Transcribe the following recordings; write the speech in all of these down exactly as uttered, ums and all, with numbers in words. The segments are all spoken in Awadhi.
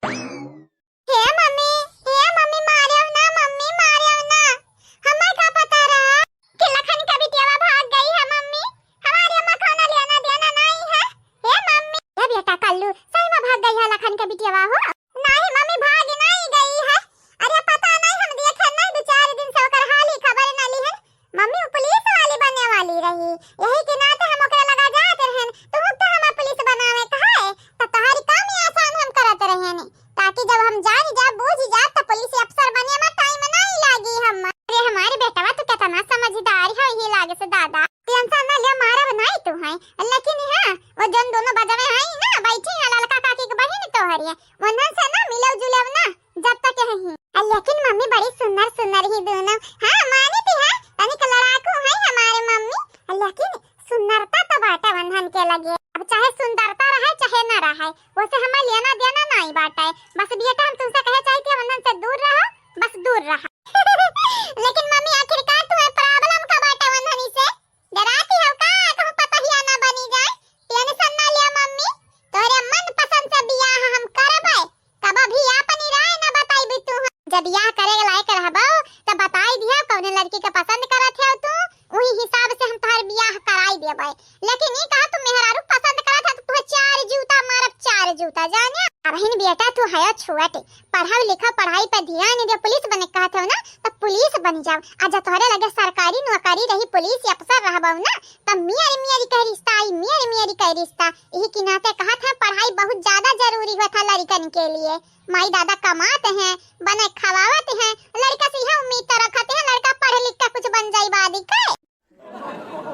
हे मम्मी, हे मम्मी, मारेउ ना मम्मी, मारेउ ना। हमें का पता रहा कि लखन का बिटियावा भाग गई है मम्मी। हमारी अम्मा खाना लेना देना नहीं है। हे मम्मी। ए बेटा कल्लू, सही में भाग गई है लखन का बिटियावा हो? नहीं मम्मी, भाग नहीं गई है। अरे पता नहीं, हम देखे नहीं, दो चार दिन से ओकर हाल ही खबर न लिहन। मम्मी, वो पुलिस वाली बने वाली रही, यही के नाते हम ओकरे लगा जात रहन। तू तो हमें पुलिस बनावे कहे, तो तोहरी काम ही आसान हम करत रहन, ताकि जब हम जान जा, बूझ जा, तो पुलिस अफसर बने में टाइम नहीं लागी हम। अरे हमारे बेटवा, तू कितना समझदार है, ये लागे से दादा। टेंशन ना ले, मारब नहीं तू है। लेकिन हाँ, वो जौन दोनों बजवे हैं ना, बैठी हैं ललका काकी के बहिन तोहरी है, उन्हन से ना मिलब जुलब ना, जब तक यहीं। आ, लेकिन मम्मी बड़ी सुंदर सुंदर ही दोनों। हाँ, मानित है, तनिक लड़ाकू है हमारे मम्मी, आ, लेकिन सुंदरता तो बाटे उन्हन के लगे। अब चाहे सुंदरता रहे, चाहे ना रहे, वैसे हमें लेना देना नहीं बाटे। बस बेटा, हम तुमसे कहे चाहिए कि उन्हन से दूर रहो, बस दूर रहो। लेकिन मम्मी, आखिरकार तुम्हें problem का बाटे उन्हनी से? डराती हो का? कहूँ पतहिया ना बनी जाए। टेंशन ना लिया मम्मी, तोहरे मन पसंद से बियाह हम करबे। कब भी आपनी राय ना बताई तू। जब बियाह करे के लायक रहबो, तब बताई दिया कौने लड़की के पसंद करत है तू, वही हिसाब से हम तोहर बियाह कराई देबे। लेकिन ई कहा तू मेहरारू पसंद करत है तो तुहे चार जूता मारब, चार जूता, जाने। अब हिन बेटा तू है छोटे, पढ़ाओ लिखाओ, पढ़ाई पे ध्यान दे। पुलिस बने कहत हो ना, तो पुलिस बन जाओ। आ जब तोहरे लगे सरकारी नौकरी रही, पुलिस अफसर रहबो ना, तो मियर मियर के रिश्ता आई, मियर मियर के रिश्ता। यही के नाते कहत है, पढ़ाई बहुत ज्यादा जरूरी होत है लड़कन के लिए। माई दादा कमात हैं, बने खवावत हैं, लड़का से यह उम्मीद तो रखत हैं, लड़का पढ़ लिख के कुछ बन जाई बाद के।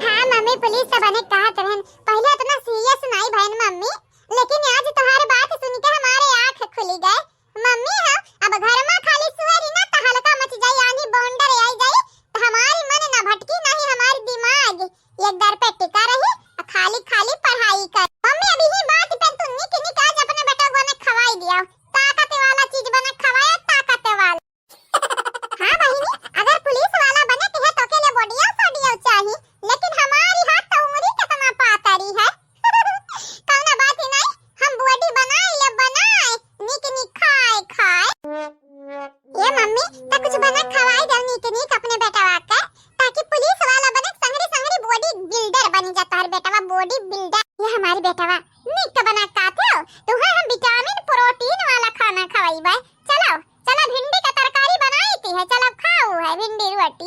हाँ मम्मी, पुलिस तो बने कहत रहन, पहले इतना सीरियस नहीं भयन मम्मी, लेकिन आज तुम्हारे बात सुन के हमारे आँख खुली गए। मम्मी, हम अब घर में खाली सुअरी ना, तो हल्का मच जाई, आंधी बौंडर आई जाई, तो हमारी मन ना भटकी, ना ही हमारी दिमाग एक दर पे टिका रही, और खाली खाली पढ़ाई कर। मम्मी, अभी ही बात पे तू निक निक आज अपने बेटा को ने खवाई दिया, ताकत वाला चीज बने खवाया, ताकत वाला। हाँ बहिनी, अगर पुलिस वाला बने के है तो के लिए बोडिया सोडिया चाही, लेकिन हमारी हाथ तो उंगली कितना पातरी है। कौनो बात ही नहीं, हम बॉडी बनाए ले बनाए, निक निक खाए खाए। ये मम्मी, तो कुछ बना खवाए दे निक निक अपने बेटवा के, ताकि पुलिस वाला बने संगरी संगरी बॉडी बिल्डर बनी जाता है बेटवा, बॉडी बिल्डर। ये हमारी बेटवा निक बना खाते हो, तुम्हें हम विटामिन प्रोटीन वाला खाना खवाई बे। चलो, चलो भिंडी का तरकारी बनाई थी है, चलो खाओ है भिंडी रोटी।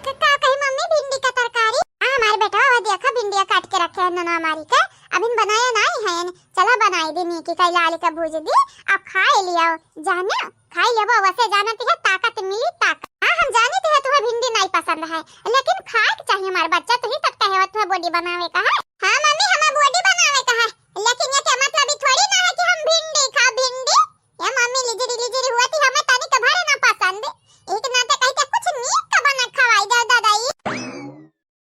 क-, का कही मम्मी, भिंडी का तरकारी? हाँ, हमारे बेटवा वो देखा भिंडिया काट के रखे हैं नोनो हमारी के, अभी बनाया नहीं है। चलो बनाई दी नीकी का लाल का भूज दी, अब खाए लियो जाने, खाए लेबो, वैसे जानती है ताकत मिली ताकत। हाँ, हम जानती है तुम्हें भिंडी नहीं पसंद है, लेकिन खाए के चाहिए हमारे बच्चा, तू ही तब कहे तुम्हें बॉडी बनावे का है। हाँ मम्मी, हमें बॉडी बनावे का है, लेकिन ये क्या मतलब, ये थोड़ी ना है कि हम भिंडी खा भिंडी। ए मम्मी, लिजरी लिजरी हुआ थी, हमें तनिक भर ना पसंद। एक नाते कही के कुछ नीक का बना खवाई दे दादाई।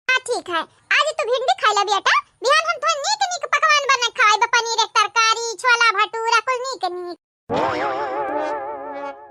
हाँ ठीक है, आज तू भिंडी खाई ला बेटा, बिहान हम तुहे नीक नीक पकवान बना खवाई बे, पनीर के तरकारी, छोला भटूरा, कुल नीक नीक।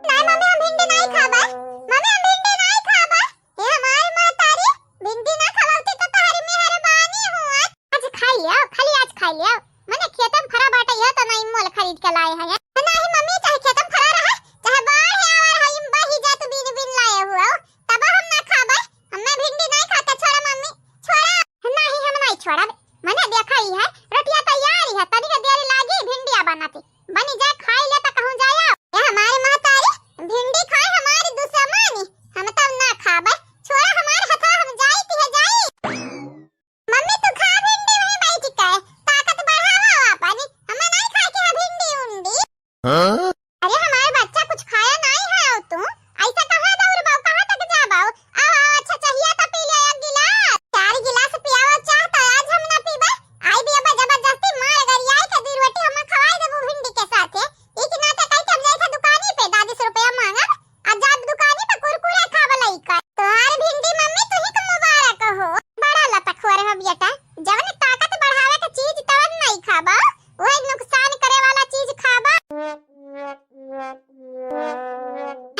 नहीं मम्मी, हम भिंडी नहीं खाबे। मम्मी, हम भिंडी नहीं खाबे। हे हमार महतारी, भिंडी ना खवावती तो तोहरी मेहरबानी हुआ। आज खाई लियो, खाली आज खाई लियो। मने खेतम फरा बाटे, यह तो नहीं मोल खरीद के लाए हैं। नहीं मम्मी, चाहे खेतम फरा रहे, चाहे बाढ़ आवर है, इम बही जात बीन बीन लाए हुआ, तब हम ना खाबे। हमें भिंडी नहीं खाते, छोड़ा मम्मी, छोड़ा। नहीं, हम नहीं छोड़ब। मने देखा ही है, रोटिया तैयार ही है, तनिक देर लागी भिंडिया बनाती। बनी जाए, खाई ले त कहूँ जाया। ए हमारी महतारी, भिंडी खाए हमारी दुश्मनी, हम तब ना खाबे। छोड़ा हमारे हथा, हम जाई तिहे जाई। मम्मी तू खा भिंडी वहीं बैठ के, ताकत बढ़ावा अपनी, हमें नहीं खाए के है भिंडी उंडी। हाँ? अरे हमारे बच्चा कुछ खाया नहीं है और तू ऐसा कहाँ दौड़बाओ, कहाँ तक जाबाओ? आओ, आओ, अच्छा चाहिए तो पी ले एक गिलास। चार गिलास पियावा चाह तो आज हम ना पीबे। आई भी अब जबरदस्ती मार गरियाई के दी रोटी हमें खवाई देबू भिंडी के साथे। ई के नाते कह के हम जाई था दुकानी पे, दादी से रुपया मांगब। आ जाब दुकानी पे कुरकुरे खाब लइका। तोहार भिंडी मम्मी तुही के मुबारक हो। बड़ा लतखोर हो बेटा, जवन ताकत बढ़ावे के चीज तवन नहीं खाबा, वही नुकसान करे वाला चीज खाबा।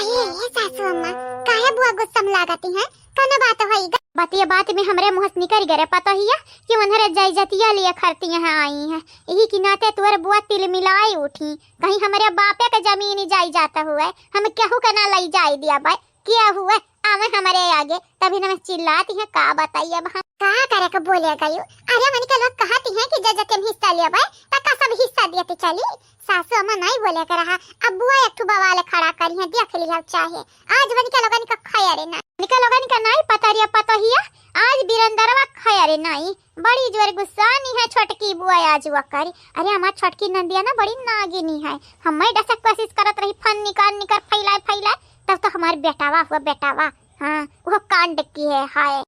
अये, ए सासू अम्मा, काहे बुआ गुस्सा में लागती हैं? कौनो बात होई गा? बतिया बात में हमरे मुँह से निकल गए रे पतोहिया कि उन्हरे जायजतिया लिए खरती यहाँ आई हैं। यही की नाते तुअर बुआ तिलमिलाई उठी, कहीं हमरे बापे के जमीन जायदाद हुए, हम केहू के ना लई जाए दिया बाय, के हुए आवे हमरे आगे, तभी न मैं चिल्लाती हैं, का बताई अब हम। का करे के बोले गयू? अरे मनिका लोग कहती हैं कि जे जे के हिस्सा लेबे, त का सब हिस्सा देते चली? सासू अम्मा नहीं बोले के रहा, अब बुआ एक ठो बवाल खड़ा करी है, देख लिया चाहे। आज वनिका लोगन का खैर ना। वनिका लोगन का नहीं पता रे पतोहिया, आज बिरेंदरवा खैर नहीं। बड़ी जोर गुस्सानी है छोटकी बुआ आज वकरी। अरे हमार छोटकी नंदिया ना बड़ी नागिनी है, हम मैं डसक कोशिश करत रही, फन निकाल निकाल फैलाए फैलाए, तब तो हमार बेटावा हुआ बेटावा। हाँ, वो कांड की है, हाय।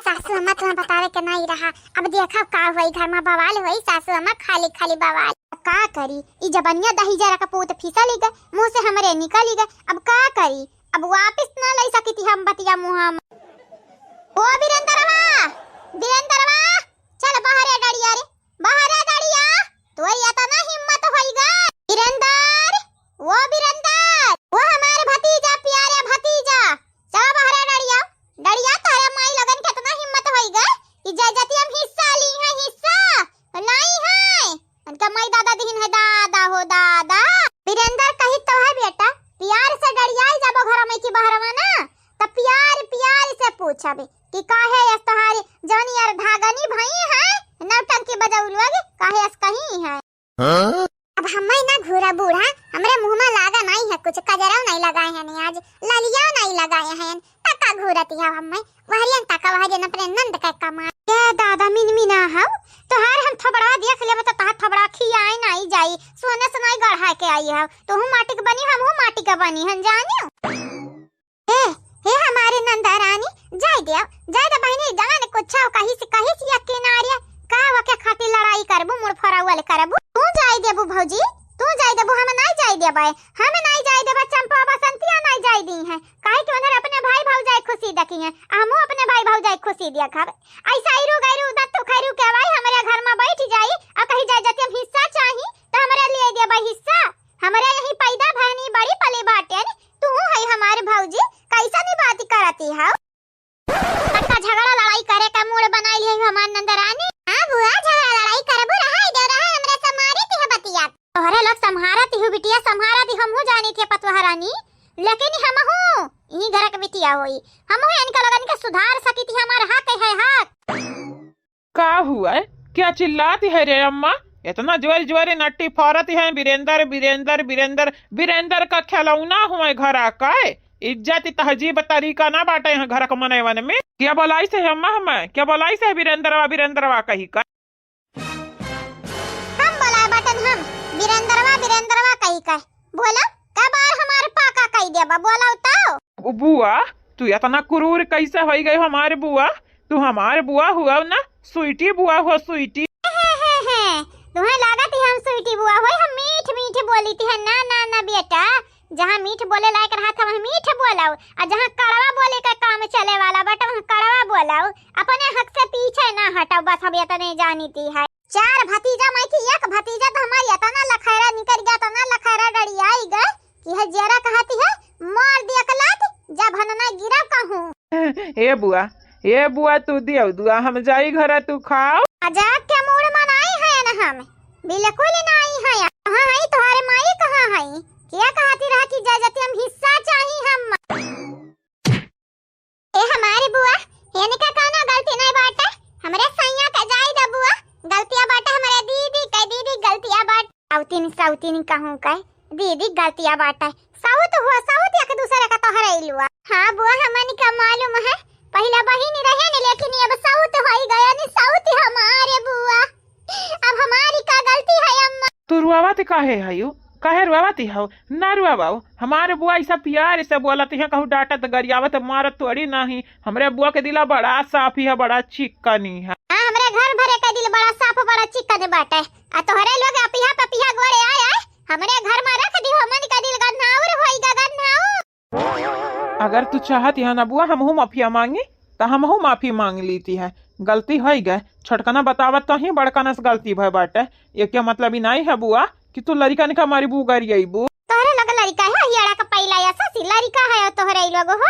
सासू अम्मा तुम्हें बतावे के नहीं रहा, अब देखा का हुई, घर में बवाल हुई, सासू अम्मा खाली खाली बवाल। अब का करी, ई जबनिया दही जरा का पूत फिसली गए, मुँह से हमरे निकली गए, अब का करी, अब वापिस ना लई सकी थी हम बतिया मुँह में। ओ बिरेंदरवा, बिरेंदरवा, चल बहरे डड़िया रे, बहरे डड़िया, तोर इतना हिम्मत होई गए। बिरेंदर, ओ बिरेंदर, ओ हमारे भतीजा, प्यारे भतीजा, चला बहरे डड़िया, डड़िया, तोरे माई लोगन के इतना हिम्मत होई गए कि जायजतिया में हिस्सा ली है, हिस्सा, नहीं है। उनका माई दादा दिहिन है, दादा हो दादा। बिरेंदर कही तो है बेटा, प्यार से डड़ियाई जाबो घर में की बहरवा ना, त प्यार प्यार से पूछबे कि काहे यस तोहारी जौन यार धागनी भई है, नौटंकी बजाऊ लोग, काहे यस कहीं है। हाँ? अब हम्मे ना घूरा बूढ़ा, हमरे मुँह में लागा नहीं है कुछ, कजराव नहीं लगाए हैं आज, ललिया नहीं लगाए हैं, तका घूरती है हम्मे, वहरियन तका वहरियन अपने नंद के कमा। ए दादा मिनमिना हौ, तोहार हम थोबड़ा देख लेबे तो तोहार थोबड़ा खियाए नहीं जाई, सोने से नहीं गढ़ा के आई हौ, तोहू माटी के बनी, हमहू माटी के बनी हन जानियो। ए, हे हमारे नंदा रानी, जाय दे, जाय दे बहिनी, जान कुछ कहिस, कहिस या किनारे, का वके खातिर लड़ाई करबू, मुड़ फोरावल करबू? तू जाय देबू भौजी, तू जाय देबू, हम नाय जाय देबै, हम नाय जाय देबै, चंपा बसंतिया नाय जाय दी हैं, काहे कि उधर अपने भाई भौजाई खुशी देखी हैं, हमहू अपने भाई भौजाई खुशी देखब। ऐसा इरू गैरू दत्तू खैरू के भाई हमरे घर में बैठ जाई और कही जाय जतियम हिस्सा चाही, तो हमरे लिए देबै हिस्सा, हमरे यही पैदा भैनी बड़ी पली बाटेन, तू है हमार भौजी, कैसन बात करती हौ? तक्का झगड़ा लड़ाई करे का मूड बनाई लिहे हमार नंदरानी। हाँ बुआ, झगड़ा लड़ाई करबू, रहा दे रहा, हमरे से मारी थी बतिया। तोहरे लोग संभारा ती हूँ बिटिया, संभारा ती, हमहू जानी थी पतोह रानी, लेकिन हमहू यही घर के बिटिया होई, हमहू इनका लोगन के सुधार सकी थी, हमार हक है हक। का हुआ है? क्या चिल्लाती है रे अम्मा? इतना जोर जोर नट्टी फोरती है, बिरेंदर, बिरेंदर, बिरेंदर, बिरेंदर का खिलौना हुआ है घरा का? इज्जत तहजीब तरीका ना बाटे है घर के मनैवन में। क्या बोलाई से है अम्मा हमें? क्या बोलाई से है बिरेंदरवा, बिरेंदरवा कही का? हम बोलाए बाटन हम, बिरेंदरवा, बिरेंदरवा कही का। बोला, का बार हमार पाका कही देबा, बोला तो। ओ बुआ, तू इतना क्रूर कैसे होई गई हमारे बुआ? तू हमार बुआ हुआ ना, स्वीटी बुआ हुआ, स्वीटी। हे, हे, हे, तुम्हें लागत है हम स्वीटी बुआ होई, हम मीठ मीठ बोली थी, है ना, ना, ना बेटा, जहाँ मीठ बोले लायक रहा था वहाँ मीठ बोलाओ, और जहाँ कड़वा बोले का काम चले वाला बाटे वहाँ कड़वा बोलाओ, अपने हक से पीछे ना हटाओ, बस हम इतने जानी थी है। चार भतीजा में की एक भतीजा तो हमारी इतना लखैरा निकल गया, इतना लखैरा डड़ियाई गए कि है जरा कहती है, मार दिया कलात, जब हन ना गिरा कहूँ। ए बुआ, ए बुआ, तू दियो दुआ, हम जाई घरा, तू खाओ। मजाक के मूड मनाई है ना हम, बिल्कुल नहीं है। कहाँ है तुम्हारे माई, कहाँ है? क्या कहती रहा कि जायजतियम हिस्सा चाही हम। ए हमारी बुआ, इनका कौनो गलती नहीं बाटे, हमरे सैया के जाई दे बुआ, गलतिया बाटे हमरे दीदी के, दीदी गलतिया बाटे। सौतीन, सौतीन कहूँ के, दीदी गलतिया बाटे, सौत हुआ, सौत एक दूसरे का तोहरे इलुआ। हाँ बुआ, हमन का मालूम है, पहला बहिन रहे न, लेकिन अब सौत होई गया न, सौत हमारे बुआ, अब हमारी का गलती है अम्मा? तू रुआवत काहे हयू? काहे रुआवत हौ? ना रुआवाओ। हमारे बुआ ऐसा प्यार से बोलत है, कहूँ डांटत गरियावत मारत थोड़ी नाही। हमरे बुआ के दिला बड़ा साफ है, बड़ा चिकनी है। हाँ, हमरे घर भरे का दिल बड़ा साफ, बड़ा चिकन बाटे। आ तोहरे लोग अपिहा पपिहा गोड़े आए आए हमरे घर में रख दी हो, मन का दिल गन्हाउर होई गा, गन्हाउर। अगर तू चाहत है ना बुआ हमहू माफिया मांगी, त हमहू माफी मांग लीती है। गलती होई गए, छोटकना बतावत तो ही बड़कना से गलती भय बाटे। ये क्या मतलब ही नहीं है बुआ कि तू लड़िकन का मारी बू गरियबू। तोहरे लोग लड़िका है, हियाड़ा का पहला ऐसा सी लड़िका है तोहरे लोग हो।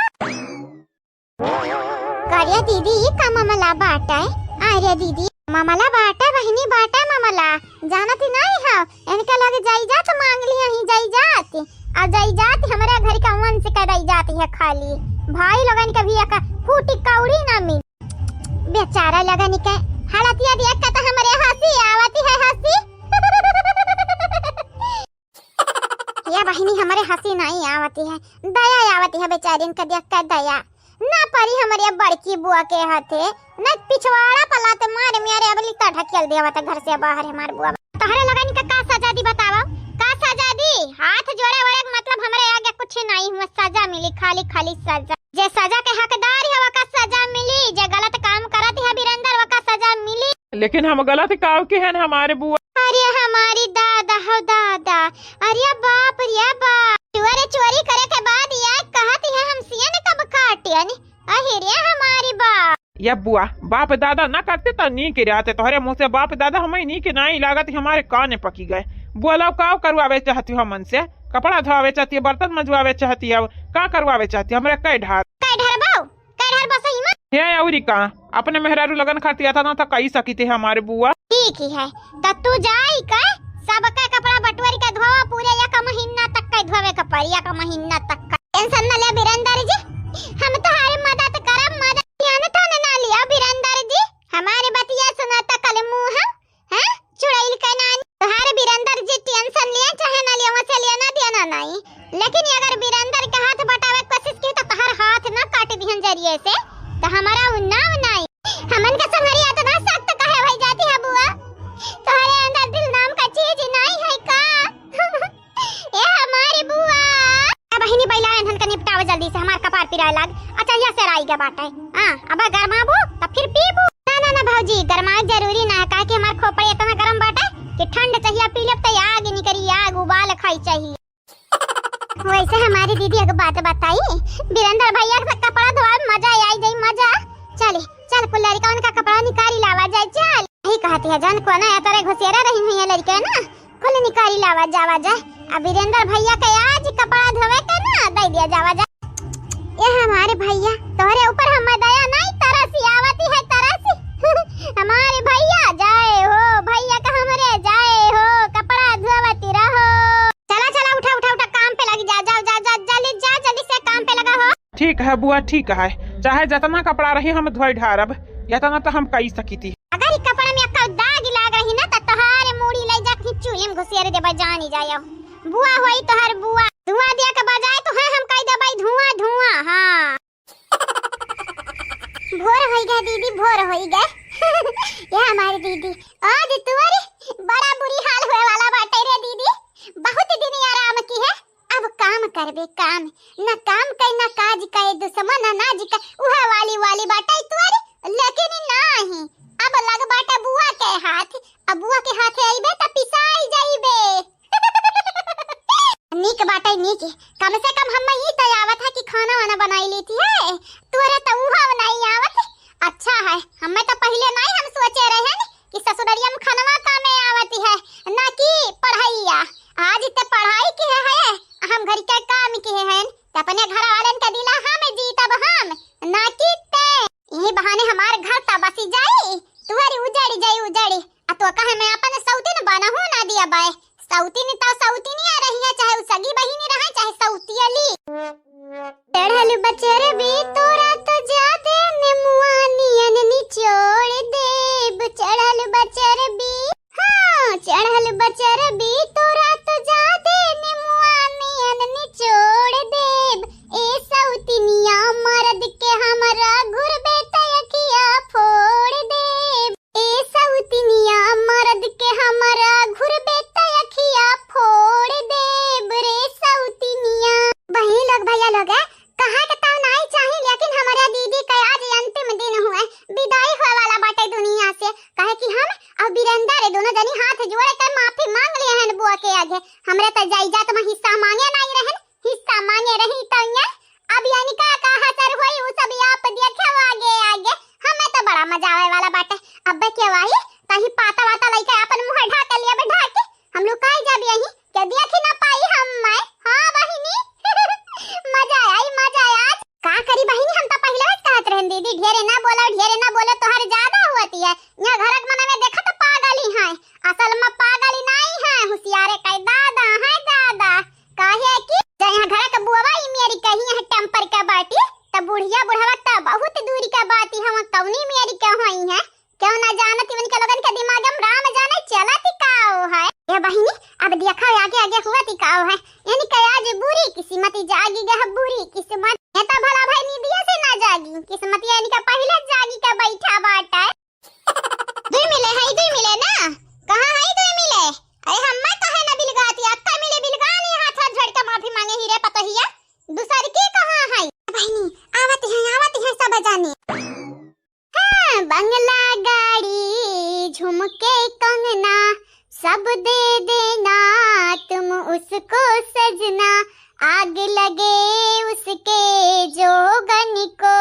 करिया दीदी, ई का मामला बाटे? अरे दीदी, मामला बाटे बहिनी, बाटे मामला। जानत ही नाहीं हो, इनके लगे जाइजात मांग लिया ही जाइजात। आ जाइजात हमरे घर का वंश का रह जाती है खाली। भाई लोगन के भी एक फूटी कौड़ी ना मिल। बेचारा लोगन के हालतिया देख के तो हमरे हंसी आवती है, हंसी। या बहिनी, हमरे हंसी नाहीं आवती है, दया आवती है बेचारिन के देख के, दया। ना परी हमरे बड़की बुआ के हाथे, ना पिछवाड़ा पलाते मारे मारे अबली तो ढकेल देवत घर से बाहर हमार बुआ। तोहरे लोगन के का सजा दी बतावा, का सजा दी? हाथ जोड़े वड़े के मतलब हमरे आगे कुछ नाहीं हुआ, सजा मिली, खाली खाली सजा। जे सजा के हकदार है वका सजा मिली, जे गलत काम करत है बिरेंदर वका सजा मिली। लेकिन हम गलत काव के हन हमारे बुआ? अरे हमारी दादा हो दादा, अरे बाप रे बाप, चोरी चोरी करे के बाद या कहत है हम सियन कब काटियन, अहे रे हमारी बाप। या बुआ, बाप दादा ना करते त नीक रहते, तोहरे मुँह से बाप दादा हमें नीक नाहीं लागत, हमारे कान पकी गए। बोलाओ, का करवावे चाहती हो हमन से? कपड़ा धोवावे चाहती हो, बर्तन मजवावे चाहती हो, का करवावे चाहती हो? हमरे कई ढार। कई ढार बाऊ? कई ढार बसई में? हे अउरी का, अपने मेहरारू लगन खातिर था ना त कई सकी थे हमारे बुआ। ठीक ही है, त तू जाई का, सबका कपड़ा बटोरी के धोवा, पूरे एक महीना तक का धोवे के पड़ी, एक महीना तक का। टेंशन न ले बिरेंदर जी, हम तोहारे मदद करब, मदद। ध्यान तो न ना लिया बिरेंदर जी, हमारे बतिया सुना त कल मुँह, हैं? चुड़ैल के नानी, तोहार बिरेंदर जी टेंशन लिया चाहे ना लिया, वसे लेना देना नाहीं, लेकिन अगर बिरेंदर के हाथ बटावे के कोशिश की तो तोहार हाथ ना काट दिहन जरिए से, तो हमारा उ नाम नाहीं। हमन के संगरिया इतना सख्त काहे भई जाती है बुआ? तोहरे अंदर दिल नाम का चीज नाहीं है का? ए हमारी बुआ। ए बहिनी, बैला एन्हन के निपटावे जल्दी से, हमार कपार पिराए लाग। अच्छा, या से राई के बाटे। हाँ, अब गरमाबू, तब फिर पीबू। ना, ना, ना भौजी, गरमाए जरूरी ना है, काहे कि हमार खोपड़ी इतना गरम बाटे कि ठंड चाहिए, पी लेब त आग निकरी, आग उबाल खाई चाहिए। वैसे हमारी दीदी एक बात बताई, बिरेंदर भैया के कपड़ा धोआ मजा आई जाई, मजा। चली, चल कुल लड़का उनका कपड़ा निकारी लावा जाए, चल। यही कहती है, जन को ना या तोरे घुसेरा रही हुई है लड़के ना, कुल निकारी लावा जावा जाए। अब बिरेंदर भैया के आज कपड़ा धोवे के ना दे दिया जावा जाए। ए हमारे भैया, तोहरे ऊपर हमें दया नाहीं, तरसी आवती है, तरसी। हमारे भैया जाए हो, भैया का हमरे जाए हो, कपड़ा धोवती रहो। चला, चला, उठा, उठा, उठा, काम पे लगी जा, जाओ, जा, जा, जल्दी जा, जल्दी से काम पे लगा हो। ठीक है बुआ, ठीक है, चाहे जतना कपड़ा रही हम धोई ढारब, यतना तो हम कई सकी थी। अगर ई कपड़ा में अक्का दाग लाग रही ना, त तोहार मूड़ी ले जा कहीं चूल्हे में घुसेर देबे, जानी जायो। बुआ होई तोहार बुआ। धुआं दिया के बजाय तो है हम कह देबे धुआं, धुआं, हाँ। भोर होई गए दीदी, भोर होई गए। ये हमारी दीदी, आज तुअरी बड़ा बुरी हाल होए वाला बाटे रे दीदी। बहुत दिन आराम की है, अब काम करबे काम, न काम कई न काज कई, दुश्मन अनाज कई, उहे वाली वाली बाटे तुअरी। लेकिन नाही, अब लग बाटे बुआ के हाथ, अब बुआ के हाथे अइबे त पिसाई जाइबे। नीक बाटे नीक, कम से कम हम ई त आवत है कि खाना वाना बनाई लेती है, तोरा त उहो नहीं आवत। अच्छा है, हमें त पहिले नहीं हम सोचे रहे कि ससुररिया में खनवा कामे आवती है, ना कि पढ़ाइया। आज ते पढ़ाई के है, हम घर के काम के हैं, ते अपने घर वालन के दिला हम जीतब हम, ना कि ते। यही बहाने हमार घर त बसी जाई, तुहरी उजड़ी जाई उजड़ी। आ तो कहे मैं अपन सौतीन बनहू ना दिया बाय। सौतीन त सौतीनिया रहिया, चाहे उ सगी बहिनी रहे, चाहे सौतियली। चढ़ल बचर बी तोरा तो जादे नेमुआ नियन निचोड़ देब। चढ़ल बचर बी, हाँ, चढ़ल बचर बी तोरा तो जादे नेमुआ नियन निचोड़ देब। ए सौतिनिया मरद के हमरा घुरबे त अखिया फोड़ देब। ए सौतिनिया मरद के हमरा घुरबे त अखिया फोड़ देब रे सौतिनिया। बहिनी लोग, भैया लोग, कहा के ताव नाई चाही, लेकिन हमारा दीदी के आज अंतिम दिन हुए, विदाई होए वाला बाटे दुनिया से। काहे कि हम और बिरेंदर दोनों जनी हाथ जोड़ के माफी मांग लिए हैं बुआ के आगे। हमरे त जायदाद में हिस्सा मांगे नाई रहन, हिस्सा मांगे रही तो ये अब यानी का का असर होई, उ सब आप देखे आगे आगे। हमें तो बड़ा मजा आवे वाला बाटे। अबे के वाही ताही पाता वाता लइके अपन मुंह ढाक लिया बे, ढाक के हम लुकाई जाब यहीं, के देख ही ना पाई हम। मैं, हाँ बहिनी, मजा आई, मजा आई आज। का करी बहिनी, हम तो पहले ही कहत रहन दीदी, ढेरे अब देखा आगे आगे हुआ ती का है। इनका आज बुरी किस्मत जागी गया, बुरी किस्मत। ये तो भला भाई नींदिया से ना जागी, किस्मत ये इनका पहले जागी का बैठा बाटा। दुई मिले है, दुई मिले ना। कहाँ है दुई मिले? अरे हम्मा कहे ना बिलगाती, अक्का मिले बिलगानी, हाथ हाथ झड़का माफी मांगे ही रे पतोहिया। दूसर के कहाँ है? बहिनी, आवत है, आवत है सब जाने। हाँ, बंगला, गाड़ी, झुमके, कंगना, सब दे देना तुम उसको सजना, आग लगे उसके जोगन को,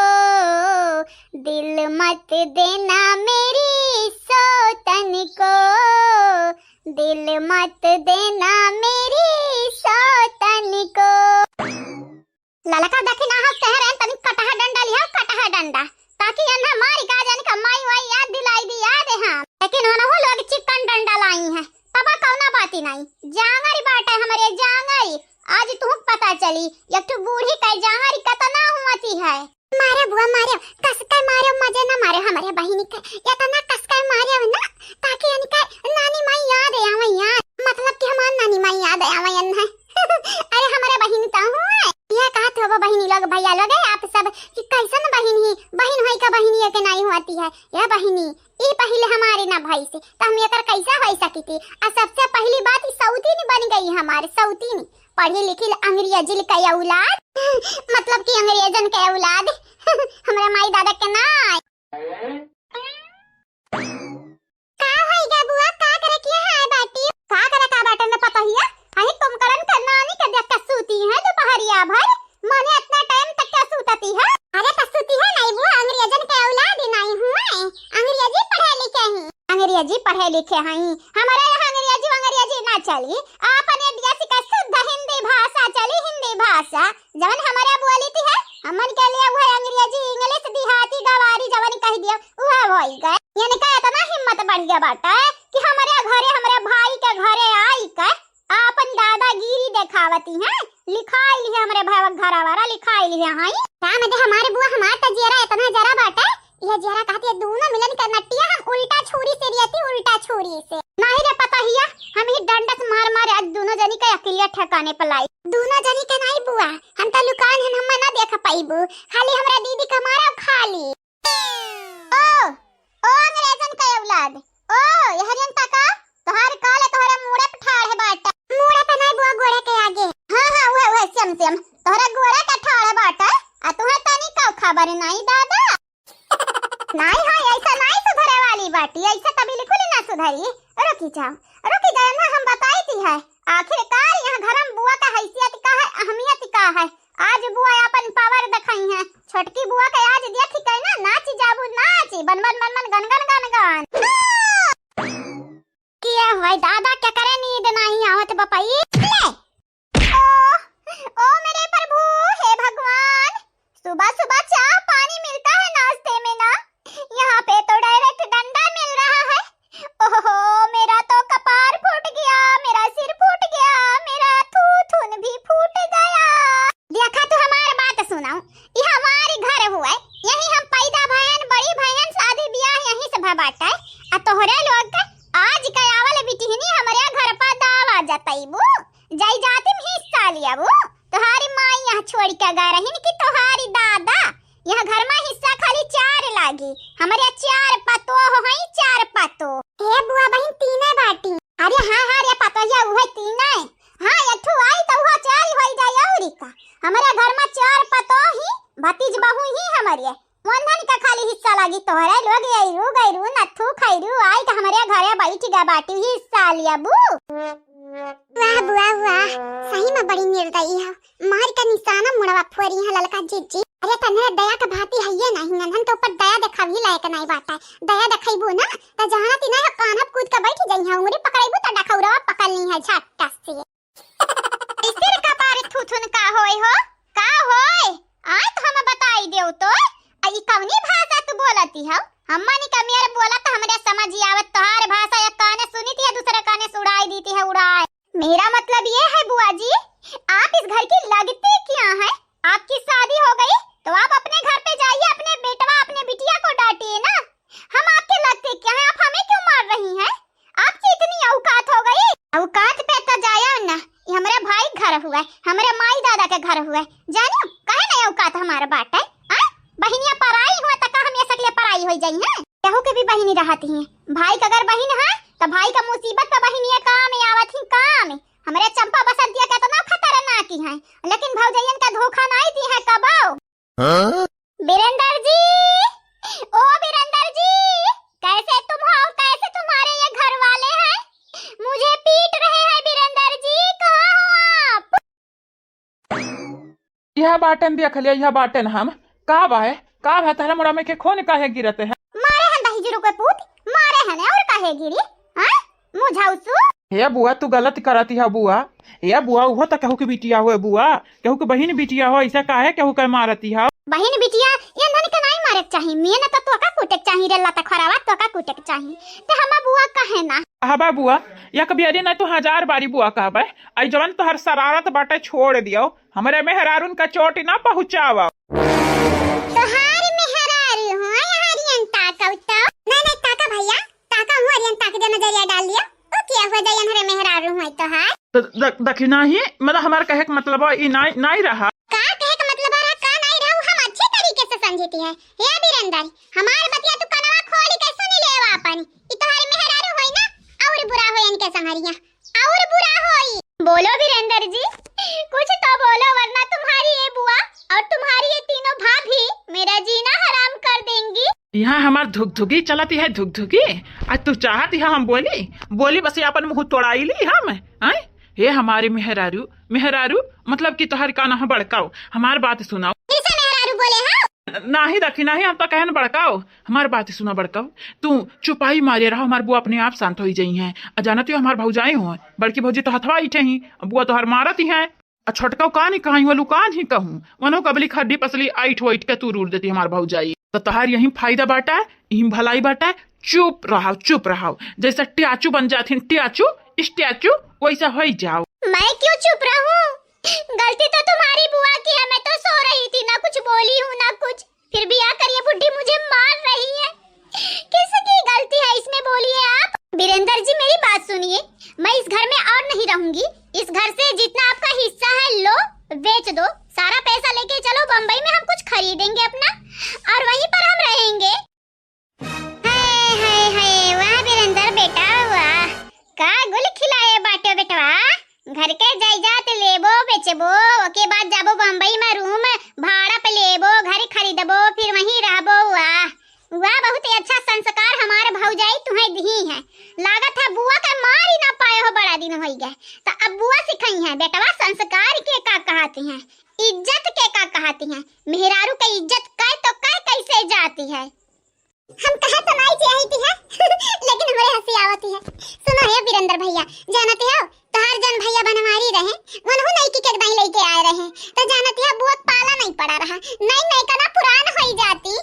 दिल मत देना मेरी सौतन को, दिल मत देना मेरी सौतन को। ललका देखी ना हंस कह रहे हैं, तनी कटहा डंडा लिया, कटहा डंडा, ताकि अन्हा मारी का जाने का माई वाई याद दिलाई दी, याद है हाँ। लेकिन उन्हों लोग चिकन डंडा लाई हैं, तबा कौना बाती नहीं। जांगरी बाटे हमरे जांगरी, आज तुहूँ पता चली, एक ठो बूढ़ी का जांगरी कतना हुआती है। मारे बुआ मारे, कस के मारे, मजे ना मारे हमरे बहिनी के, इतना कस के मारे ना, ताकि इनके नानी माई याद आवे यार, मतलब कि हमार नानी माई याद आवे है। अरे हमरे बहिनी तो हुए, ये कहत हो बहिनी लोग, भैया लोग है आप सब कि कैसन बहिन ही, बहिन होई का बहिनी के नाई होती है। ये बहिनी, ई पहिले हमारे ना भाई से, तो हम एकर कैसा होई सकी थी? आ सबसे पहली बात, ई सौतीन बन गई हमारे, सौतीन। पढ़ी लिखी अंग्रेजी के औलाद, मतलब कि अंग्रेजन के औलाद। हमरे माई दादा के ना। का होई गा बुआ, का करे किया है बाटी? का करे का बाटे न पता हिया? अही कुंभकर्ण के नानी के देख के सूती है दोपहरिया भर। माने इतना टाइम तक क्या सूतती है? अरे तो सूती है नहीं बुआ, अंग्रेजन के औलाद ही नहीं हुए, अंग्रेजी पढ़े लिखे ही। अंग्रेजी पढ़े लिखे हई, हमारे यहाँ अंग्रेजी अंग्रेजी ना चली, आपन ये देश का शुद्ध हिंदी भाषा चली, हिंदी भाषा। जवन हमारे बोली थी है, हमन के लिए वह अंग्रेजी, इंग्लिश, देहाती, गवारी जवन कह दिया, वह होई गए। इनका इतना हिम्मत बढ़ गया बाटा कि हमारे घरे, हमारे भाई के घरे आई के आपन दादागिरी देखावती हैं। लिखाई ली है हमरे भाई घरा वाला, लिखाई ली है। हाई काम दे हमारे बुआ, हमार त जियरा इतना जरा बाटे, यह जियरा कहती है दोनों मिलन के नटिया हम उल्टा छुरी से रियती, उल्टा छुरी से। नहीं रे पता हिया, हम ही डंडस मार मार आज दोनों जनी के अकिलिया ठिकाने पर लाई। दोनों जनी के नहीं बुआ, हम तो लुकान हन, हम ना देख पाईबू, खाली हमरा दीदी के मारा खाली। ओ, ओ अंग्रेजन के औलाद, ओ यहरियन तका, तोहार काल तोहरा मूड़े पे ठाड़ है बाटा। मूड़े पे नहीं बुआ, गोड़े के आगे। हाँ, हाँ, उहे, उहे, सेम, सेम, तोहरा गोड़े के ठाड़ है बाटा, आ तुहे तनी का खबर नहीं दादा। नहीं, हाँ, ऐसा नहीं सुधरे वाली बाटी, ऐसा तो बिल्कुल ही ना सुधरी। रुकी जाओ, रुकी जाओ ना, हम बताई थी है। आखिरकार यहाँ घर में बुआ का हैसियत का है, अहमियत का है। आज बुआ अपन पावर दिखाई है। छोटकी बुआ के आज देखी के ना नाची जाबू, नाची, बन, बन, बन, बन, गन, गन, गन, गन। किया होय दादा, क्या करे नींद नहीं आवत बपई? ले। ओ, ओ मेरे प्रभु, हे भगवान, सुबह सुबह चाह पानी मिलता है नाश्ते में ना, यहाँ पे तो डायरेक्ट डंडा मिल रहा है। ओहो, मेरा तो कपार फूट गया, मेरा सिर फूट गया, मेरा थूथुन भी फूट गया। देखा तू हमार बात सुनाऊ, ये हमारी घर हुए, यही हम पैदा भयन, बड़ी भयन, शादी ब्याह यहीं से भय बाटे। आ तोहरे लोग के आज के आवल बिटिहनी हमरे घर पर दावा जतैबू, जाई जाति में हिस्सा लियाबू। तोहारी माई यहाँ छोड़ के गए रहिन कि तोहारी दादा? यहाँ घर में हिस्सा खाली चार लागी, हमरे चार पतोह हई, चार पतोह। ए बुआ बहिन तीने बाटी। अरे हाँ, हाँ रे पतोहिया, उहे तीने। हाँ, एक ठो आई तो उहो चार होई जाई, औरी का। हमरे घर में चार पतोह ही, भतीज बहू ही हमरे। मोहन का खाली हिस्सा लागी, तोहरे लोग अइरू गइरू, नथू खइरू, आई के हमरे घरे बैठ गा बाटी, हिस्सा लियाबू। वाह बुआ वाह, सही में बड़ी निर्दयी है। मार का निशाना मुड़वा फोरी है ललका जीजी। अरे तन्हे दया के भांति है ये नहीं, नन्हन के ऊपर दया देखावही लायक नहीं बाटा। दया देखैबू ना, त जहाँ ती नहीं कान्हा कूद के बैठ जइहा, उंगरी पकड़ैबू त डखौरवा पकड़ ली है झट्टा से। सिर कपार थुथुन का होय हो? का होय? आय तो हम बताई देव तो। आ ई कवनी भाषा तू बोलती हो? हमनी का मेर बोलत हमरे समझ आवत, तोहार भाषा एक काने सुनित है, दूसरे काने से उड़ाई दीती है, उड़ाए। मेरा मतलब ये है बुआ जी, आप इस घर की लगती क्या हैं? आपकी शादी हो गई तो आप अपने घर पे जाइए, अपने बेटवा, अपने बिटिया को डांटिए ना। हम आपके लगते क्या हैं? आप हमें क्यों मार रही हैं? आपकी इतनी औकात हो गई? औकात पे तो हमरे माई दादा के घर हुए, जानियो, काहे नहीं औकात हमार बाटे? आ? बहिनिया पराई हुआ त का हम ये सकले पराई होई जाई हैं? केहू के भी बहिनी रहत ही, भाई के अगर बहिन है त भाई का मुसीबत पे बहिनिया काम आवत ही, काम। हमरे चंपा बसंतिया केतना खतरनाक ही हैं, लेकिन भौजैयन का धोखा नहीं दी है कबो। हाँ? बीरेंद्र जी, ओ बीरेंद्र जी, कैसे तुम हो? कैसे तुम्हारे ये घर वाले हैं? मुझे पीट रहे हैं बीरेंद्र जी, कहाँ हो आप? यह बाटन देख लिया, यह बाटन हम। का बा है? का बा? तहरा मुड़ा में के खून काहे गिरत है? मारे हन दहिजरू के पूत, मारे हन और काहे गिरी? हाँ? मुझाउसु? हे बुआ, तू गलत करत है बुआ। हे बुआ, उहो त केहू के बिटिया हो बुआ, केहू के बहिन बिटिया हो, ऐसा काहे केहू के मारती है? बहिन बिटिया, ये धन के नहीं मारे के चाही, मेहनत तोका कूटे के चाही रे, लता खरावा तोका कूटे के चाही। ते हमा बुआ कहे ना। हबा बुआ, एक बेरी ना तू हजार बारी बुआ कहबे, आई जवन तोहर शरारत बाटे छोड़ दियो, हमरे मेहरारून का चोट ना पहुँचावा। तोहार मेहरारू हो, हरियन ताकौ तो। नहीं, नहीं, ताका भैया, ताका हूँ, हरियन ताक दे, नजरिया डाल लिया। ओ क्या हो जाए, हरे मेहरारू हो तोहार। तो द-, दखिना ही, मतलब हमार कहे के मतलब ई नाई, नाई रहा। का कहे के मतलब रहा, का नाई रहा, वो हम अच्छे तरीके से समझती है। हे बीरेंद्र, हमार बतिया तू कनवा खोली के सुनी ले अपन। ई तोहार मेहरारू होई ना, और बुरा होई इनके संगरिया। और बुरा होई। बोलो बीरेंद्र जी, कुछ तो बोलो, वरना तुम्हारी ये बुआ और तुम्हारी ये तीनों भाभी मेरा जीना हराम कर देंगी। यहाँ हमार धुकधुकी चलती है, धुकधुकी। आज तू चाहती है हम बोली, बोली बस ये अपन मुँह तोड़ाई ली हम, हैं? हे हमारी मेहरारू, मेहरारू मतलब कि तोहर का ना बड़काओ, हमार बात सुनाओ। कैसे मेहरारू बोले हो? नाही दखी नाही, हम तो कहन बड़काओ, हमार बात सुना बड़काओ। तू चुपाई मारे रहो, हमार बुआ अपने आप शांत होई जाई हैं। आ जानत हो हमार भौजाई हो, बड़की भौजी तो हथवा इठे ही, बुआ तोहर मारत ही हैं। आ छोटकाओ का नहीं कहीं, वो लुकान ही कहूँ, वनो कबली खड्डी पसली आइठ वाइठ के तू रूर देती हमार भौजाई। तो तोहार यही फायदा बाटा, यही भलाई बाटा। चुप रहो, चुप रहो, जैसे ट्याचू बन जाती हैं, ट्याचू, स्टैचू, वैसा होई जाओ। मैं क्यों चुप रहूं? गलती तो तुम्हारी बुआ की है, मैं तो सो रही थी, ना कुछ बोली हूँ ना कुछ, फिर भी आकर ये बुड्ढी मुझे मार रही है। किसकी गलती है इसमें, बोलिए आप? बीरेंद्र जी, मेरी बात सुनिए, मैं इस घर में और नहीं रहूंगी। इस घर से जितना आपका हिस्सा है लो, बेच दो, सारा पैसा लेके चलो बम्बई में, हम कुछ खरीदेंगे अपना और वहीं पर हम रहेंगे। हाय, हाय, हाय, वाह बीरेंद्र बेटा, वाह। का गुल खिलाए बाटे बेटवा। घर के जायदाद लेबो, बेचबो, ओके बाद जाबो बम्बई में रूम भाड़ा पे लेबो, घर खरीदबो, फिर वहीं रहबो। वाह, वाह, बहुत ही अच्छा संस्कार हमार भौजाई तुहें दिही है। लागत है बुआ के मार ही ना पाए हो, बड़ा दिन होई गए। तो अब बुआ सिखाई है बेटवा संस्कार के का कहती हैं, इज्जत के का कहती हैं, मेहरारू के इज्जत कै तो कै कैसे जाती है। हम कहा तो नाई चाहती है, लेकिन हमरे हंसी आवती है। सुनो हे बीरेंद्र भैया, जानते हो, तोहार जन भैया बनवारी रहे, वनहु नई की के दाई लेके आए रहे, तो जानते हो, बुआ पाला नहीं पड़ा रहा, नई नई का ना पुरान होई जाती।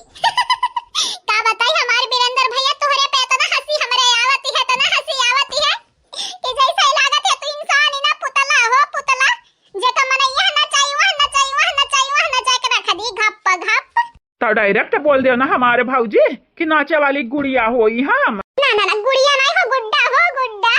का बताई हमार बीरेंद्र भैया, तोहरे पे इतना हंसी हमरे आवती है, इतना हंसी आवती है कि जैसे लागत है तू इंसान ही ना, पुतला हो, पुतला, जेका मनैया नचाई, वह नचाई, वह नचाई, वह नचा के रख दी, घप घप। तो डायरेक्ट बोल देव ना हमारे भौजी कि नाचे वाली गुड़िया होई हम। ना, ना, ना, गुड़िया नहीं हो, गुड्डा हो, गुड्डा।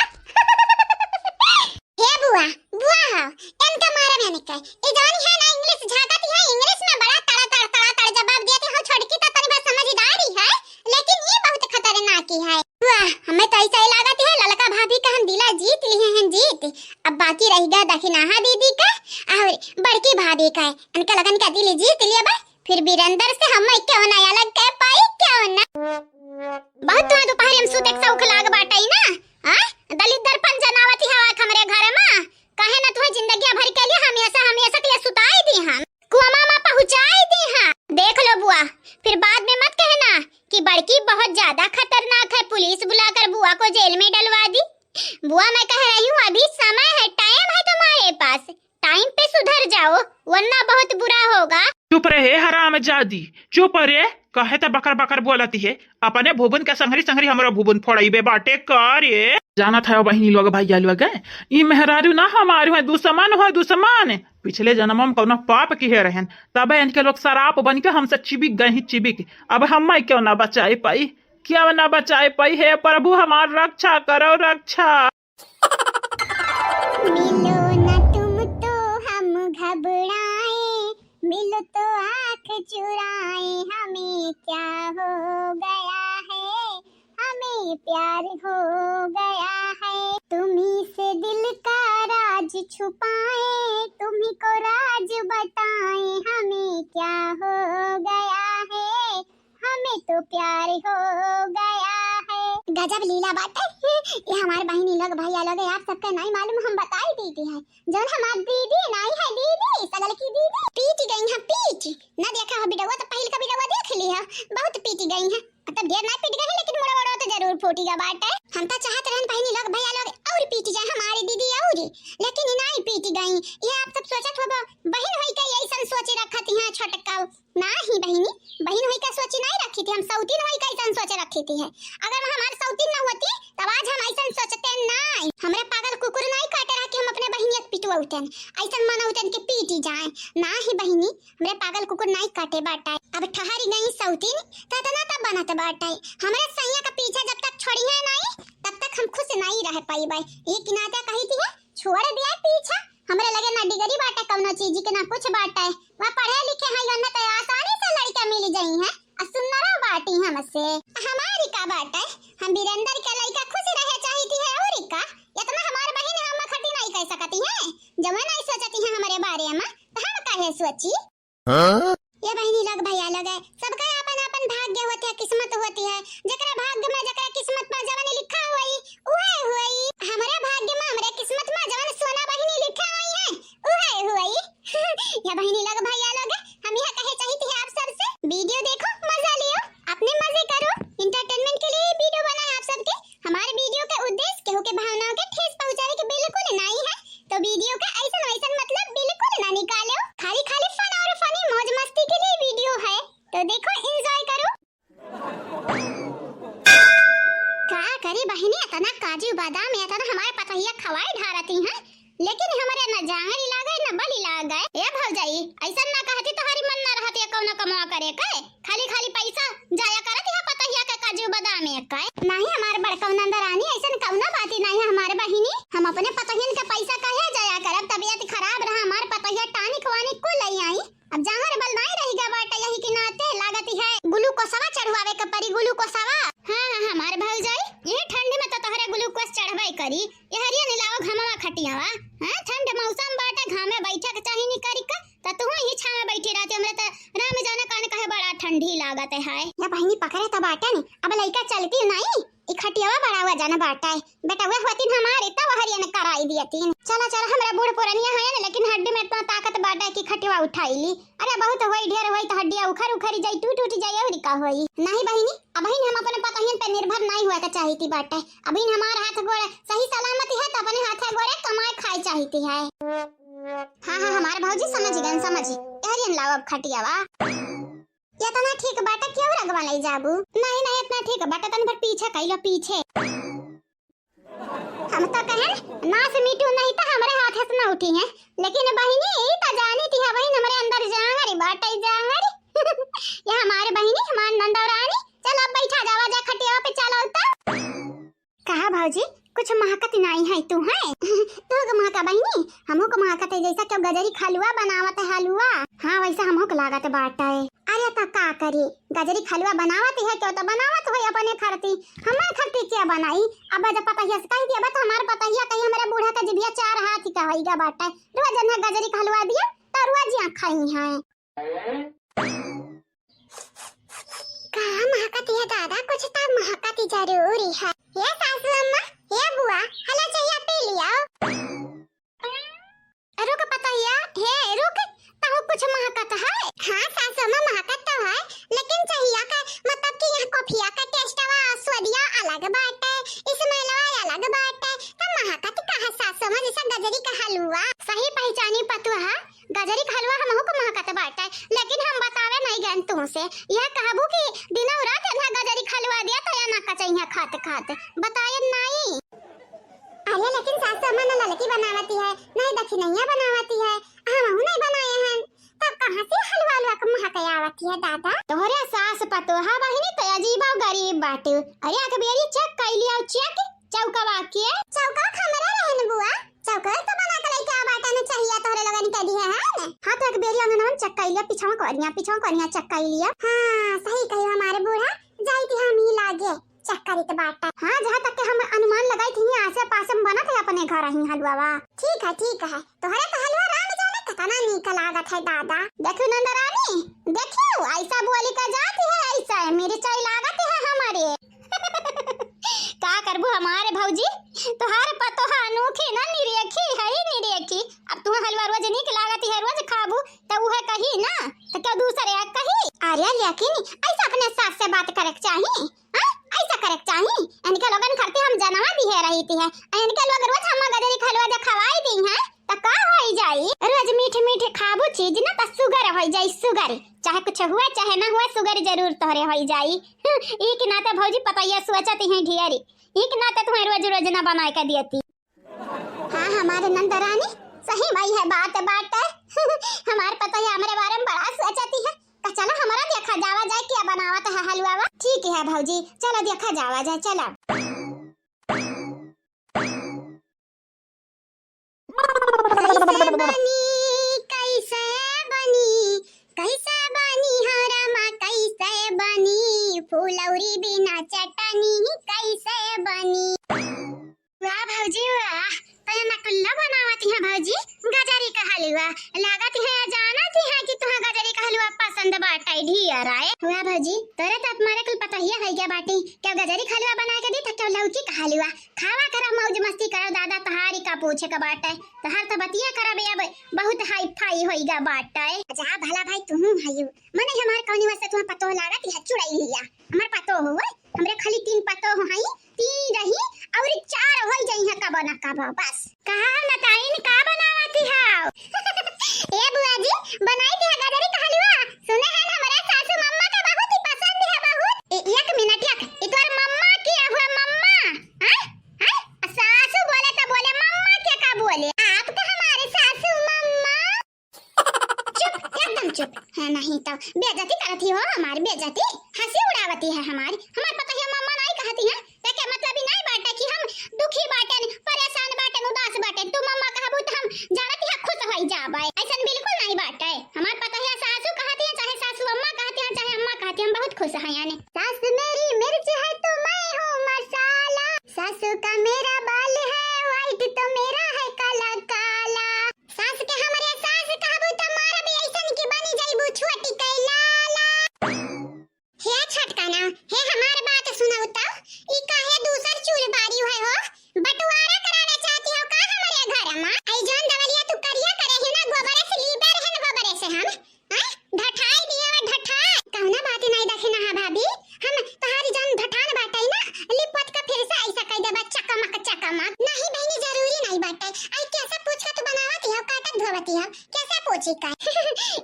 हे बुआ, बुआ हो, इनका मारे में निकल। ई जवानी है ना, इंग्लिश झांकती है, इंग्लिश में बड़ा तड़ा तड़, तड़ा तड़ जवाब दिया कि हाँ, छोटकी तो तनी बहुत समझदारी है, लेकिन ये बहुत खतरनाक ही है। बुआ, हमें तो ऐसा ही लागत है, ललका भाभी का हम दिला जीत लिए हैं, जीत। अब बाकी रह गया दखिनाहा दीदी का और बड़की भाभी का। इनका लगन का दिल जीत लिया बा। फिर बीरेंद्र से हम क्यों ना अलग कह पाई, क्यों ना? बहुत तुम्हें दोपहर में सूते के शौक लाग बाटई ना, हाँ? दलित दर्पण जनावती हवा हमरे घर में। काहे ना तुम्हें जिंदगी भर के लिए हमेशा, हमेशा के लिए सुताई दी हम, कुआमा में पहुँचाई दी हम। देख लो बुआ, फिर बाद में मत कहना कि बड़की बहुत ज्यादा खतरनाक है, पुलिस बुलाकर बुआ को जेल में डलवा दी। बुआ, मैं कह रही हूँ, अभी समय है, टाइम है तुम्हारे पास, टाइम पे सुधर जाओ, वरना बहुत बुरा होगा। चुप रहे हरामजादी, चुप रे। कहे त बकर बकर बोलती है, अपने भुबुन के संगरी संगरी हमरो भुबुन फोड़इबे बाटे का रे। जानत है बहिनी लोग, भैया लोग, ई मेहरारू ना हमार है, दुश्मन है, दुश्मन। पिछले जन्म में कौनो पाप किहे रहन, तबे इनके लोग सराप बन के हमसे चिबिक गए ही चिबिक। अब हम क्यों ना बचाए पाई, क्यों ना बचाए पाई। हे प्रभु, हमार रक्षा करो, रक्षा। मिलो ना तुम तो छुपाएं, तुम्ही को राज बताएं, हमें क्या हो गया है, हमें तो प्यार हो गया है। गजब लीला बाटे। ये हमार बहिनी लोग, भैया लोग, आप सबके नाई मालूम, हम बताई दीदी है। जौन हमार दीदी नाई है, दीदी, सगल की दीदी, पीट गई है, पीट। ना देखा हो बिडवा, तो पहिल का बिडवा देख ली है, बहुत पीट गई है। मतलब ढेर ना पीट गई है, लेकिन मुड़ा वड़ा तो जरूर फूटी गा बाटे। हम तो चाहत रहन बहिनी लोग, भैया लोग, और पीट जाए हमारी दीदी और, लेकिन ये नाई पीट गई। ये आप सब सोचत हो, बहिन होई का ऐसन सोचे रखत है छोटका। नाही बहिनी, बहिन होई का सोची नाही रखी थी, हम सौतीन होई का ऐसन सोचे रखी थी है। अगर वो हमार सौतीन न होती, तब आज हम ऐसन सोचते नाही। हमरे पागल कुकुर नाही काटे रहा कि हम अपने बहिनिया के पिटवउतन, ऐसन मनउतन के पीटी जाए। नाही बहिनी, हमरे पागल कुकुर नाही काटे बाटे। अब ठहरी गई सौतीन, त इतना त बनत बाटे। हमरे सैया का पीछा जब तक छोड़ी है नाही, तब तक हम खुश नाही रह पाइबे। ये किनाता कही थी है, छोड़ दिया पीछा। हमरे लगे ना डिग्री बाटे कौनो चीज के, ना कुछ बाटे। वह पढ़े लिखे हैं, वरना तो आसानी से लड़का मिल जाई है। आ सुन्नरा बाटी हमसे। हमारी का बाटे, हम वीरेंद्र के लड़का खुश रहे चाहिती है, और का? इतना हमार बहिन हम खटी नहीं कह सकती है, जवन नहीं सोचती है हमारे बारे में, तो हम काहे सोची? हाँ? ये बहिनी लोग, भैया लोग है, सबका अपन अपन भाग्य होते है, किस्मत होती है। जकरा भाग्य में, जकरा किस्मत में जवन लिखा होई, उहे होई। हमरे भाग्य में, हमरे किस्मत में जवन सोना बहिनी लिखा होई है, उहे होई। ये बहिनी लोग, भैया लोग, हम यह कहे चाहित है आप सबसे, वीडियो देखो, मजा लियो, अपने मजे करो, एंटरटेनमेंट के लिए वीडियो बनाए आप सबके। हमारे वीडियो का उद्देश्य केहू के भावनाओं के ठेस पहुंचावे के बिल्कुल नहीं है, तो वीडियो का ऐसन वैसन मतलब बिल्कुल ना निकालो। खाली खाली फन और फनी मौज मस्ती के लिए वीडियो है, तो देखो, एंजॉय करो। का करी बहिनी, इतना काजू बादाम, इतना हमारे पतोहिया खवाए ढारती हैं, लेकिन हमरे न जांगरी लागे न बली लागे। ए भौजाई, ऐसन ना कहती तोहरी मन ना रहती है कौनो कमवा करे के, खाली खाली पैसा जाया करत है पतोहिया के काजू बादाम एक के। नाही हमार बड़कौ नंदरानी, ऐसन कौनो बात ही नाही है हमारे बहिनी, हम अपने पतोहियन के पैसा काहे जाया करब, तबियत खराब रहा हमार पतोहिया टानिक वानिक कुल ले आई। अब जहाँ रे बल नाई रहि गा बाटे, यही के नाते लागत है ग्लूकोसवा चढ़वावे के परी, ग्लूकोसवा। हाँ, हाँ, हमार भौजाई, ये ठंड में तो तोहरे ग्लूकोस चढ़बे करी। ये हरिया नीलाओ घमवा खटियावा, हाँ, ठंड मौसम बाटे, घामे बैठे के चाही निकरी का, त तू ही छाँव में बैठी रहती, हमरे त राम जाने कान कहे बड़ा ठंडी लागत है। या बहिनी पकड़े त बाटे नी, अब लइका चलती नाई, ई खटियावा बड़ा वजन बाटे। बेटवा होतिन हमारे, तब हरियन कराई दियतिन। चला, चला, हमरा बूढ़ पुरनिया हयन, लेकिन हड्डी में इतना ताकत बाटे कि खटियावा उठाई ली। अरे, बहुत होई, ढेर होई, तो हड्डिया उखर उखरी जाई, टूट उठ जाई, अउरी का होई? नाही बहिनी, अबहिन हम अपने पतोहियन पे निर्भर नाही हुआ के चाहिती बाटे। अबहिन हमार हाथ गोड़ सही सलामती है, तो अपने हाथ गोड़े कमाए खाए चाहिती है। हाँ, हाँ, हमार भौजी समझ गए, समझ। हरियन लाओ अब खटियावा। इतना ठीक बाटे, क्यों रगवा ले जाबू? नहीं, नहीं, इतना ठीक बाटे, तनी भर पीछे कइलो, पीछे। हम तो कहन, नास मिटू नहीं तो हमरे हाथ से ना उठी है, लेकिन बहिनी, ई तो जानी थी, बहिन, हमरे अंदर जांगरी बाटे, जांगरी। ये हमारे बहिनी, हमार नंदौरानी, चल अब बैठा जावा जा खटिया पे, चलो तो। कहा भौजी, कुछ महकत नाई है तू, हैं? तू के महका बहिनी, हमहू के महकत है, जैसा क्यों गजरी खलुआ बनावत है, हलुआ। हाँ, वैसा हमहू के लागत बाटे। अरे त का करी, गजरी खलुआ बनावत है, क्यों तो बनावत होई अपने खरती, हमार खरती क्या बनाई? अब जब पतहिया से कह दिया, बस हमार पतहिया कहीं हमारे बूढ़ा का जिभिया चार हाथ का होई गा बाटे, रोज इन्हें गजरी खलुआ दिया, तो रोज यहाँ खाई हैं। का महकत है दादा, कुछ तो महकत जरूरी है। ये सासू अम्मा, ये बुआ, हला चाहिए पी लिया। रुक पतोहिया, हे रुक, तहु कुछ महकत है? हाँ सासू अम्मा, महकत तो है, लेकिन चाहिया का मतलब कि यहाँ कॉफिया का टेस्टवा, स्वादिया अलग बाटे, स्मेलवा अलग बाटे, तो महकत का है सासू अम्मा, जैसा गजरी का हलवा। सही पहचानी पतोहा, गजरी का हलवा हमहू को महकत बाटे, लेकिन हम बतावे नहीं गन तुमसे। यह कहबू कि दिनों रात इन्हें गजरी का हलवा दिया तो या ना कचैया खात खात बताए नहीं। अरे लेकिन सासू अम्मा ना ललकी बनावती है, नहीं दक्षिणैया बनावती है, हमहू नहीं बनाए हैं, तब कहाँ से हलवा हलवा के महक आवती है दादा? तोहरे सास पतोहा बहिनी तो अजीबा गरीब बाटे। अरे एक बेरी चेक कर लिया, चेक चौकवा के। चौकवा हमरा रहन बुआ, चौकवा तो बना के लेके आ बाटा न चाहिए तोहरे लोगन के दिए है न। हाँ तो एक बेरी अंगनवा में चेक कर लिया, पिछवा कोरिया, पिछवा कोरिया चेक कर लिया। हाँ सही कही हमारे बूढ़ा, जाई थी हम ही लागे। चक्करित बाटे। हाँ, जहाँ तक के हम अनुमान लगाई थी, आसे पासे में बनत है अपने घर ही हलुआवा। ठीक है, ठीक है, तोहरे तो हलुआ राम जाने कितना नीक लागत है दादा। देखू नंदरानी, देखियो ऐसा बोली का जाती है, ऐसा है मिर्चाई लागत है हमारे। का करबू हमारे भौजी, तोहार पतोहा अनोखी ना निरेखी है, निरेखी। अब तू हलवा रोज नीक लागत है, रोज खाबू, त उहे कही ना, त क्या दूसरे आ कही? अरे लेकिन ऐसा अपने सास से बात करे के चाही, हाँ? ऐसा करे के चाही। इनके लोगन खरते हम जनवा दिहे रही थी है, इनके लोग रोज हम गजरी के हलवा जे खवाई दी हैं, त का होई जाई? रोज मीठ मीठ खाबू चीज ना, त सुगर होई जाई, सुगर। चाहे कुछ हुआ चाहे ना हुआ, सुगर जरूर तोहरे होई जाई। ई के नाते भौजी पतोहिया सोचती हैं ढेरी, ई के नाते तुम्हें रोज रोज ना बनाए के दियती। हाँ हमारे नंदरानी, सही में है बात बाटे। हमार पतोहिया हमरे बारे में बड़ा सोचती है। त चला हमारा देखा जावा जाए क्या बनावत है हलवा। ठीक है भौजी, चला देखा जावा जाए, चला। कैसे बनी, कैसे बनी, कैसे बनी हो रामा, कैसे बनी, फुलौरी बिना चटनी कैसे बनी। वाह भौजी वाह, तो ये नकुल्ला बनावत है भौजी, गजरी का हलवा। लागत है या जानत है कि तुहा गजरी का हलवा पसंद बाटे ढेर आए। वाह भौजी, तोरे तो अब मारे कुल पतोहिया होइ गया बाटी, क्या गजरी का हलवा बना के दी, तो क्या लौकी का हलवा। खावा करा, मौज मस्ती करा, दादा तहारी का पूछे का बाटे, तहार तो बतिया करा बे, अब बहुत हाई फाई होइगा बाटे। जा भला भाई, तू हूँ भाई, मने हमार कौनी वास्ते तुम्हें पतो लागत है चुड़ैलिया, हमार पतो हुए, हमरे खाली तीन पतो हो हई, तीन रही और चार होई जाई है कबो ना कबो, बस। कहा बताइन का बनावती हाव? ए बुआ जी, बनाई थी गजरी का हलवा। सुने हैं हमरे सासू मम्मा के बहुत ही पसंद है, बहुत। ए, एक मिनट, एक, ई तोर मम्मा के हुआ, मम्मा? हैं? हैं? सासू बोले तो बोले, मम्मा के का बोले? आपका हमारे सासू मम्मा। चुप, एकदम चुप। है नहीं तो बेइज्जती करती हो हमारी, बेइज्जती। हंसी उड़ावती है हमारी। हमार पतोहिया मम्मा नहीं कहती है, तो क्या मतलब ही नहीं बाटे कि हम दुखी बाटेन, परेशान बाटेन, उदास बाटेन। तू मम्मा कहबू तो हम जानती है खुश होई जाबे। ऐसन बिल्कुल नहीं बाटे। हमार पतोहिया सासू कहती है, चाहे सासू अम्मा कहती है, चाहे अम्मा कहती है, हम बहुत खुश हैं यानी। सास मेरी मिर्च है तो मैं हूँ मसाला, सासू का मेरा बाल है white तो मेरा है काला काला। सास के हमरे सास कहबू त मारब ऐसन कि बनी जइबू छोटी कै लाला। हे छोटका ना, हे हमार बात सुनऊ त, ई काहे दूसर चूल बारी है हो? बंटवारा करावे चाहती हो का हमरे घर मा? आई जौन दवलिया तू करिया करे है ना, गोबरे से लीपे रहे न गोबरे से हम। हैं? ढठाई दिए वा ढठाई। कौना बात नहीं देखे ना हा भाभी, हम तोहारी जौन ढठान बाटे ना, लिपट के फिर से ऐसा कह देबा चकमक चकमक। नहीं बहनी, जरूरी नहीं बाटे। आई कैसे पूछ के तू बनावती हो, काटत धोवती हो, कैसे पूछी का?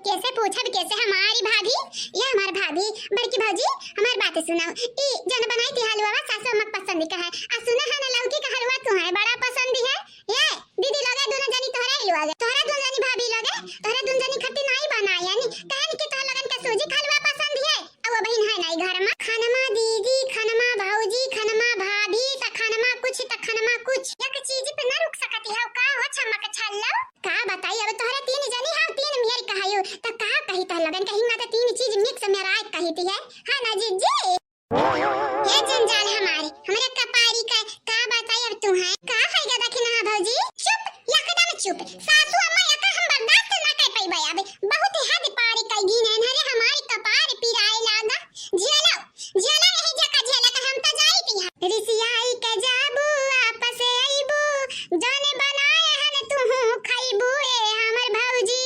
कैसे पूछब कैसे हमारी भाभी, ये हमार भाभी, बड़की भौजी, हमार बात सुनाओ। ई जौन बनाई थी हलवा सासू अम्मा के पसंद का है, आ सुना है ना लौकी का हलवा तुम्हें बड़ा पसंद है। ये दीदी लोगे, दोनों जनी तोहरे ही लोगे, तोहरे दोनों जनी भाभी लोगे, तोहरे दोनों जनी खट्टी नाई बनाए, यानी कहन कि तोहर लोगन के सूजी का हलवा पसंद है। अब वो बहिन है नाई घर मा। खनमा दीदी, खनमा भौजी, खनमा भाभी, त खनमा कुछ, त खनमा कुछ। एक चीज पे ना रुक सकती है, का हो छमक छल्लम? का बताई, अब तोहरे तीन जनी है, तीन मेर कहायु, त का कही तोहर लोगन कही ना, त तीन चीज mix मेरा कही थी है, है ना जीजी? हे जंजाल हमारे, हमरे कपारी का, का बताई अब तू है? का है गदा खिनहा भौजी? चुप, एकदम चुप। सासू अम्मा एका हम बर्दाश्त ना कर पइबे अब। बहुत हद पार कर गई नैन रे, हमारे कपार पिराए लागा। झेलो, झेलो यही जका झेलो, त हम त जाई थी। रिसियाई के जाबू, आपस अइबू, जौन बनाए हन तुहू खइबू, ए हमर भौजी,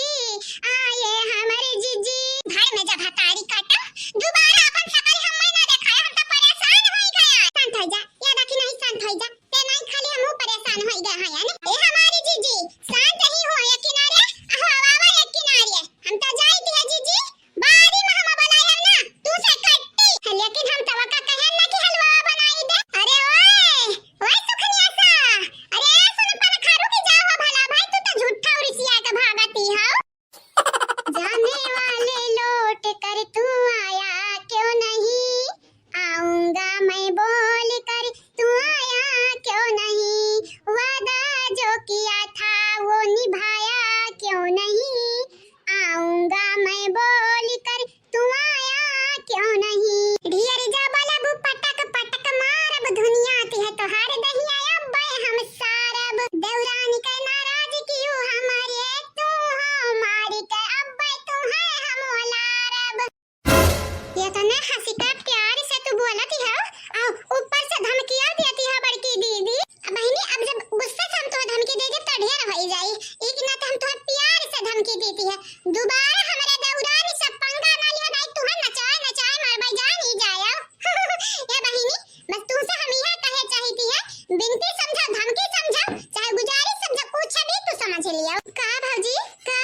आ ए हमर जीजी। भाड़ में जा भतारी काटा, दोबारा अपन शकल हम्मे ना देखाए, हम तो परेशान होई गया। शांत हो जा, याद रखी नहीं शांत हो जा, ते नहीं खाली हमहू परेशान होई गए हैं, यानी। ए हमारी जीजी, शांत ही हो, एक की देती है। दोबारा हमरे देवरानी सब पंगा ना लिया, नहीं तुहन नचाए नचाए मरबै, जानी जाया। ए बहिनी, बस तुहसे हम इहे कहे चाहिती है, बिनती समझा, धमकी समझा, चाहे गुजारिश समझा, कुछ भी तू समझ लिया। का भौजी, का?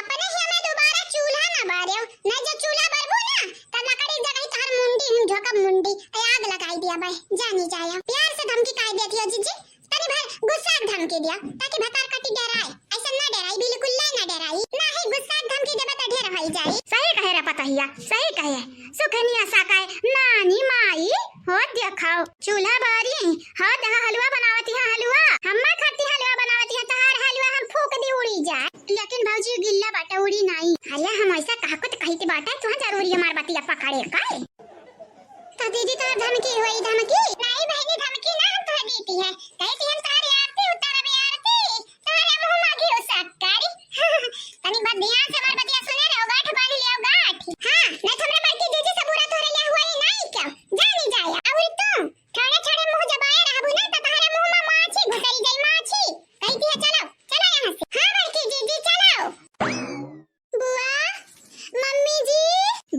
अपने ही हमें दोबारा चूल्हा ना बारेउ, नहीं जो चूल्हा बरबू ना, तब लकड़ी जगह तोहर मुंडी हम झोंकब मुंडी, ए आग लगाई दिया बे, जानी जाया। प्यार से धमकी काहे देती हो जीजी? तनी भर गुस्सा के धमकी दिया, ताकि भतार कटी डेराए। ऐसा ना डेराई, बिल्कुल ले ना डेराई। ना ही गुस्सा के धमकी देबे त ढेर होई जाई। सही कहे रे पतहिया, सही कहे। सुखनिया साकाए नानी माई, हो देखाओ चूल्हा बारी, हो देखा हलवा बनावती है हलवा। हम्मा खाती हलवा बनावती है, तहार हलवा हम फूंक दी उड़ी जाए। लेकिन भौजी गिल्ला बाटा उड़ी नाई। अरे हम ऐसा कहा कुछ कही थी बाटा, तुहा जरूरी हमार बतिया पकड़े का? तो दीदी तोहर धमकी होई धमकी? नहीं बहिनी धमकी ना हम तोहर देती है। कही थी हम तोहरी आरती उतारब आरती। तोहरे मुंह मांगी हो सक्कारी। तनी बात ध्यान से हमार बतिया सुने रहो, गांठ बांध लियो गांठ। हाँ, नहीं तो हमरा बड़की दीदी से बुरा तोहरे लिया हुआ ही नहीं क्या? जानी जाया। और तू छोड़े छोड़े मुंह जबाए रहबू ना तो तोहरे मुंह में माछी घुसरी जाई माछी। कही थी चलो, चलो यहाँ से। हाँ बड़की दीदी चलो। बुआ, मम्मी जी।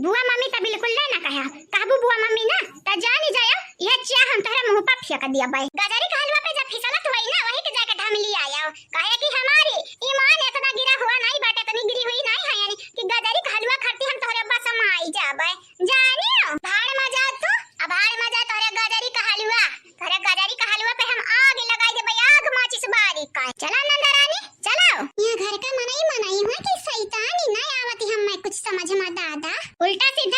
बुआ मम्मी त बिल्कुल ले ना कहा। कहबू बुआ मम्मी ना, त जानी जाया, यह चिया हम तोहरे मुंह पर फेंक दिया बाई। गजरी के हलवा पे जब फिसलत होई ना, वही के जाके ढमली आया। कहे कि हमारी ईमान इतना गिरा हुआ नहीं बाटे, इतनी गिरी हुई नहीं है, यानी कि गजरी के हलवा खाती हम तोहरे बस में आई जाबे। जानियो, भाड़ में जा तू, अब भाड़ में जा तोहरे गजरी के हलवा। तोहरे गजरी के हलवा पे हम आग लगाई देबे, आग माचिस बारी का। चला नंदा रानी, चलो। यहाँ घर का मनई मनई हुआ कि शैतानी नहीं आवती, हम मैं कुछ समझ में दादा। उल्टा सीधा